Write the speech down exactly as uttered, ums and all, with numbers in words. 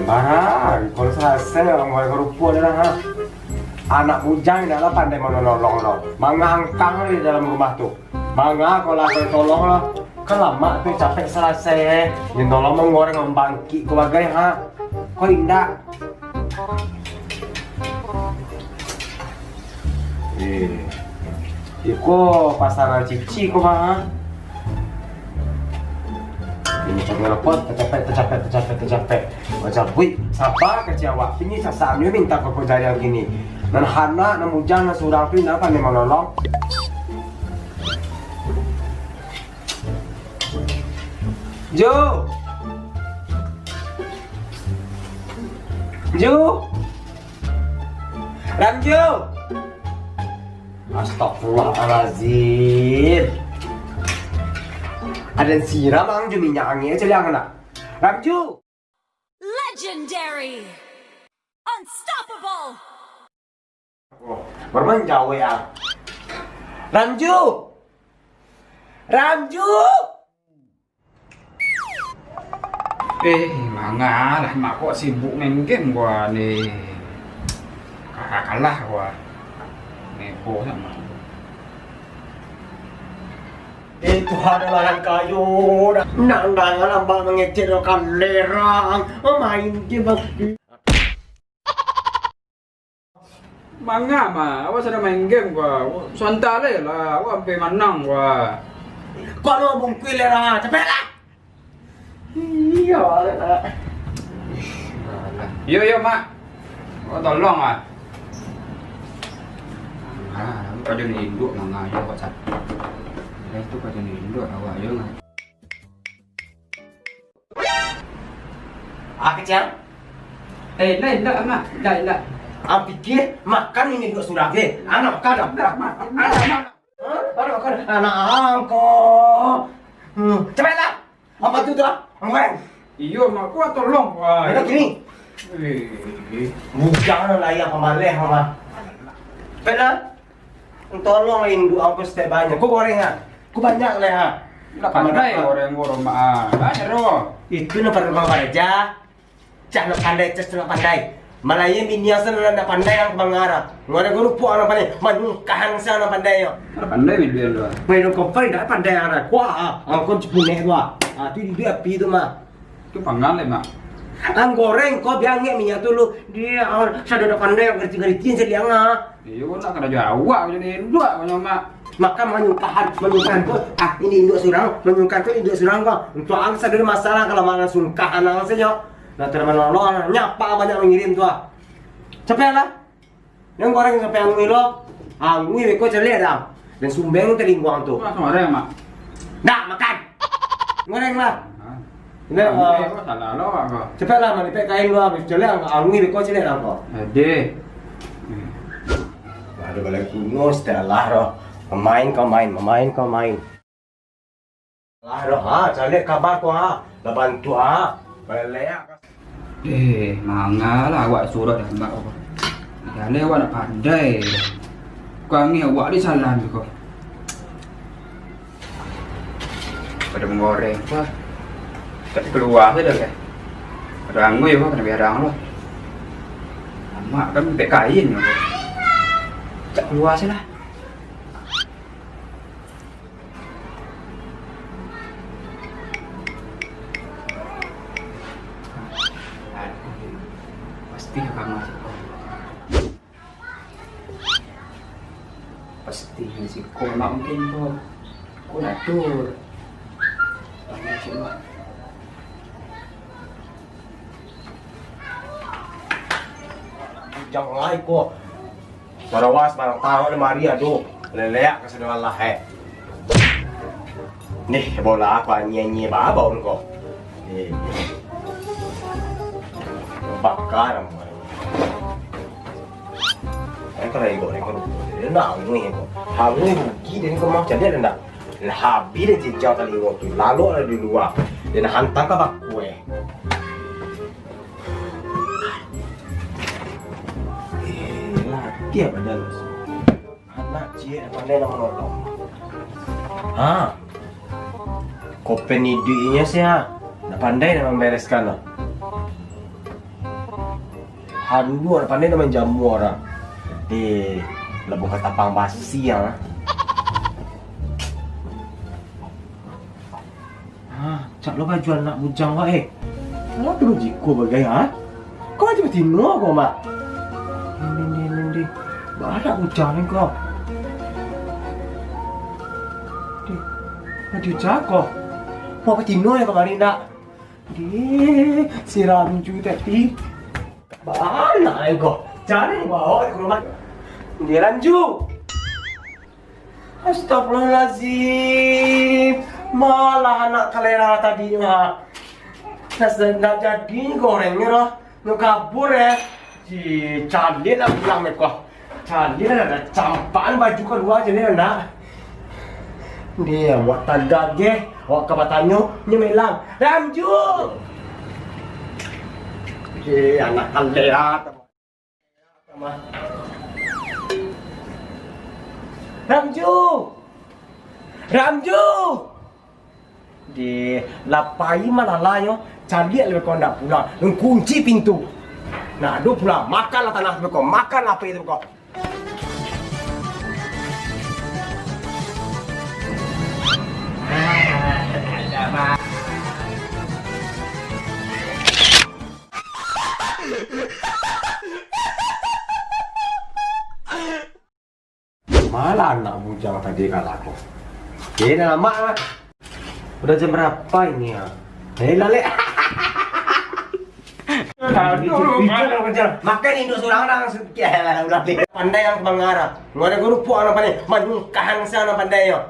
Barang, kalau salasai urang goreng karupuak dah, ha. Anak bujang indak lah pandai manolong-nolong lo. Mangangkang di dalam rumah tu. Manga kalau lah tolong lo. Kan lamak tu capek salasai, eh. Yang tolong manggoreng, mambangkik ko bagai, ha. Ko indak. Eh, iko pasaran cici ko mah. Ini cakap rapot, tacapek, tacapek, tacapek, tacapek. Macam, "Wih, saba kecek awak. Kini sasaanyo minta koko jariang kini. Nan hana, nan bujang, nan surang tu, indak pandai manolong." Ju! Ju! Ramju! Astagfirullahalazim. Aden siram ang jo minyak angin aja liang nak. Ramju! Legendary. Unstoppable. Baru manjawek ah. Ramju! Ramju! Eh, manga lah, mak kok sibuk main game gua ni. Kalah-kalah gua. Nebo samo. Itu adalah kayu. Nang dangan abang mangecek lo kalerang. Main game, Bang. Manga mah, awak sadang main game gua. Santa lai lah, awak ampia manang gua. Kok lo bungkuih lera, capek lah. Iyo lah. Yo, yo, Mak. Awak tolong ah. Ah, kajo ni induak manga yo awak sa-, itu kajo ni induak awak yo, Mak. Ah, kecil. Eh, indak, indak, Mak. Indak, indak. Ah, pikir makan ini duo surang, eh. Anak makan, ah. Indak, Mak. Indak, Mak. Hah? Anak makan. Anak angko. Hmm, cepatlah. Apa tu, tu, ah? Angko, eh? Iyo, Mak. Kuat tolong, wah. Ayo, kini. Eh, eh. Bujang lah, ya, pambaleh, Mak. Cepatlah. Tolong induak angko stek banyak. Ko goreng, ha? Ko banyak lai, ha? Ndak pandai goreng, goreng, Mak, ah. Banyak doh. Itu nan parlu kau karaja. Cah ndak pandai, cah ndak pandai. Malah iyo bini asa ndak pandai ang mangarah. Ngoreng karupuak ndak pandai. Manyungkahan sa ndak pandai yo. Ndak pandai bini tu. Main kau pandai ndak pandai arah. Kuah, ah. Angko cipunek tu, ah. Ah, tu di api tu, mah. Tu panggang lai, Mak. Ang goreng ko, bia angek minyak tu lu. Dia, ah, sadonyo pandai, ngarati-ngarati saliang, ah. Iyo, nak karajo awak, macam ni, induak, macam Mak. Maka manyungkahan, manyungkahan tu, ah, ini induak surang, manyungkahan tu induak surang ko. Untuak ang sadonyo masalah, kalau malah sungkahan ang sajo. Nah, terima nolong, nyapa banyak mangirim tu, ah. Capek lah. Nan goreng sampai angui lo. Angui beko caliak dah. Dan sumbeng tu lingkuang tu. Wah, goreng, Mak. Nak makan. Goreng lah. Nah, angui ah, ko salah lo, ko. Cepat lah, malipek kain lo, habis caliak, angui beko caliak dah ko. Ade. Ada balai kuno setelah lo. Mamain kau main, mamain kau main. Lah doh, ha, caliak kabar ko, ha. Lah bantuak, ha. Baleleak. Eh, manga lah awak surang dek mak ko. Jaleh awak ndak pandai. Kangeh awak disalah ko. Pado manggoreng ko. Tapi kalua sajo deh. Pado angui ko, kana biadang lo. Amak kan bek kain ko. Cak kalua sajo lah. Aduh, pasti ka kamar siko. Pasti di siko, mak mungkin ko. Ko natur. Tanya si mak. Jangan lai ko. Sarawa sabarang taruah lamari ado. Leleak ka sadonyo lah, eh. Nih, bola aku anyie-anyie baba ko. Eh. Bakar. Eh, kalau ibu ni ko. Dia nak angui ko. Angui rugi dia ni ko mau jadi ada ndak? Lah habis dia cicau tadi tu. Lalu ada di luar. Dia nak hantam ka bakue. Eh, laki apa jalan? Anak ciek ndak pandai nak manolong. Ha. Kopen iduiknyo sih, ha. Ndak pandai nak mambereskan, ha. Aduh, anak pandai nak main jamu orang. Di labuah katapang basi, ah. Ha, cak lo baju anak bujang ko, eh. Alah tu jiko bagai, ha? Ko baju batino ko, Mak? Deh, deh, deh, deh. Barak bujang ni ko. Deh, baju cako. Ko batino yo kamari, ndak? Deh, si Ramju tadi. Bana ko. Cari bawa ke rumah. Deh, Ramju. Astagfirullahalazim. Malah anak kalera tadi nyo, ha. Ndak, ndak jadi gorengnyo doh. Nyo kabur, eh. Si Calil lah pulang, meko. Calil lah, campakan baju kalua, Calil lah, nak. Dia awak tagak ge, awak ka batanyo, nyo melang. Ramju! Eh, anak kalera. Ramju! Ramju! Deh, lah pai malalanyo, caliak lah beko ndak pulang. Kunci pintu. Nah, ado pulang, makanlah tanah beko, makanlah apo itu beko. Malah anak bujang tadi kalah ko. Eh, dah lama lah. Udah jam berapa ini ya? Eh, lalek. Aduh, Mak. Makan induk surang dah langsung. Ya, udah deh. Pandai yang bangara. Ngada guru puak anak pandai. Manyungkahan sana pandai yo.